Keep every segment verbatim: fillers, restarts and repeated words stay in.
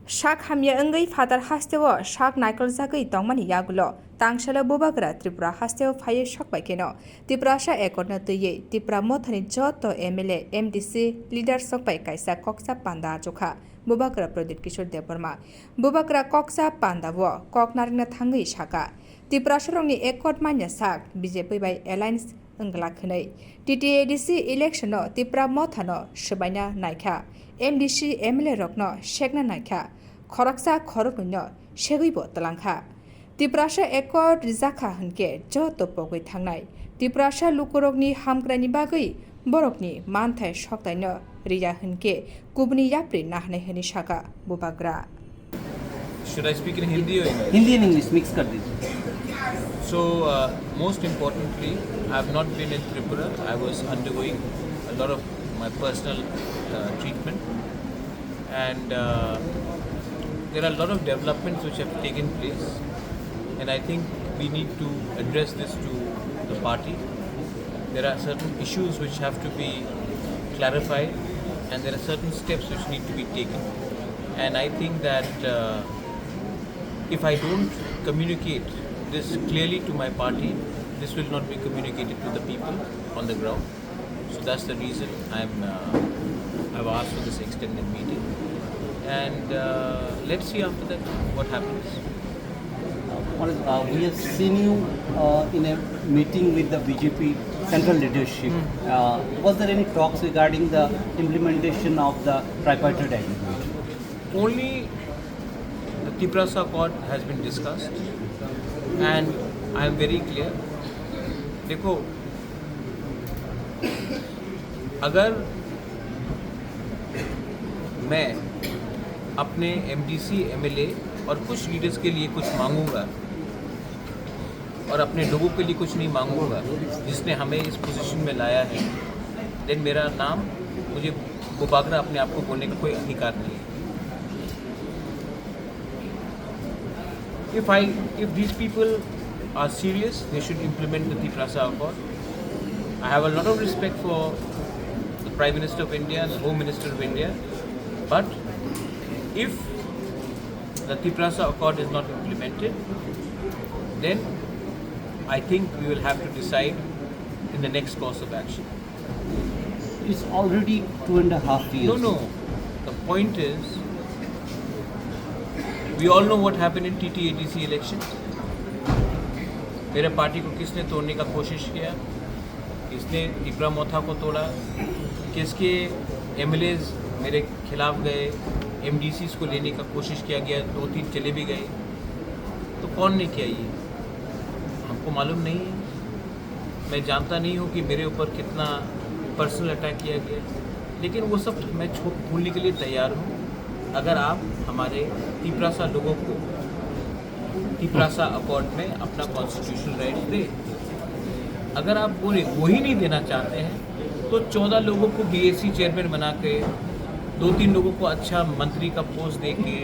Sak hamya wngwi phatar hasteo sak naikoljagwi tongmani yagulo tangsalo bubagra Tripura hasteo phaiwi sokbai kheno Tiprasa Accord no twiwi Tipra mothani joto M L A, M D C leaders rok bai kaisa koksa panda achukha bubagra Pradyut Kishore Debbarma. Bubagra koksa panda o kok narwkna thangwi saka, Tiprasa rokni accord manya sak B J P bai alliance wngglak hwnwi. T T A D C election-o Tipra mothano swbaina naikha, M D C M L A rokno sekna naikha, khoroksa khoroknwino segwibo twlangkha. Tiprasa Accord rijakha hwnkhe joto pogwi thangnai. Tiprasa lukurokni hamkraini bagwi borokni manthai soktaino riya hwnkhe kubuni yapri nahanai hwnwi saka bubagra. Should I speak in Hindi or English? Hindi and English mix kar dijiye. So, uh, most importantly, I have not been in Tripura. I was undergoing a lot of my personal uh, treatment, and uh, there are a lot of developments which have taken place, and I think we need to address this to the party. There are certain issues which have to be clarified, and there are certain steps which need to be taken. And I think that uh, if I don't communicate this clearly to my party, this will not be communicated to the people on the ground. So that's the reason I'm uh, I've asked for this extended meeting, and uh, let's see after that what happens. What is, uh, we have seen you uh, in a meeting with the B J P central leadership. Uh, was there any talks regarding the implementation of the tripartite agreement? Only the Tiprasa Accord has been discussed, and I am very clear. देखो, अगर मैं अपने MDC, MLA और कुछ लीडर्स के लिए कुछ मांगूंगा और अपने लोगों के लिए कुछ नहीं मांगूंगा, जिसने हमें इस पोजीशन में लाया है, देन मेरा नाम, मुझे बुबागरा अपने आप को बोलने का कोई अधिकार नहीं है। If I, if these people are serious, they should implement the Tiprasa Accord. I have a lot of respect for the Prime Minister of India and the Home Minister of India, but if the Tiprasa Accord is not implemented, then I think we will have to decide in the next course of action. It's already two and a half years. No, no. The point is, we all know what happened in T T A D C election. मेरे पार्टी को किसने तोड़ने का कोशिश किया, किसने तिपरा मोथा को तोड़ा, किसके एमएलएज मेरे खिलाफ गए, एमडीसीज को लेने का कोशिश किया गया, दो तीन चले भी गए। तो कौन ने किया ये? हमको मालूम नहीं है। मैं जानता नहीं हूँ कि मेरे ऊपर कितना पर्सनल अटैक किया गया, लेकिन वो सब मैं छो-, भूलने के लिए तैयार हूँ, अगर आप हमारे तिपरासा लोगों को तिपरासा अकॉर्ड में अपना कॉन्स्टिट्यूशनल राइट दे। अगर आप वो, वही नहीं देना चाहते हैं, तो चौदह लोगों को बीएसी चेयरमैन बना के, दो तीन लोगों को अच्छा मंत्री का पोस्ट दे के,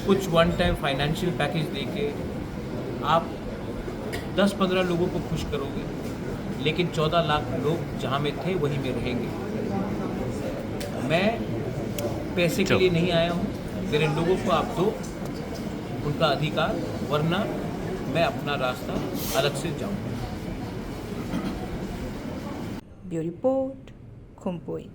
कुछ वन टाइम फाइनेंशियल पैकेज दे के आप दस पन्द्रह लोगों को खुश करोगे, लेकिन चौदह लाख लोग जहाँ में थे, वहीं में रहेंगे। मैं पैसे के लिए नहीं आया हूँ। मेरे लोगों को आप दो उनका अधिकार, वरना मैं अपना रास्ता अलग से जाऊँ। Bureau Report, Khumpui.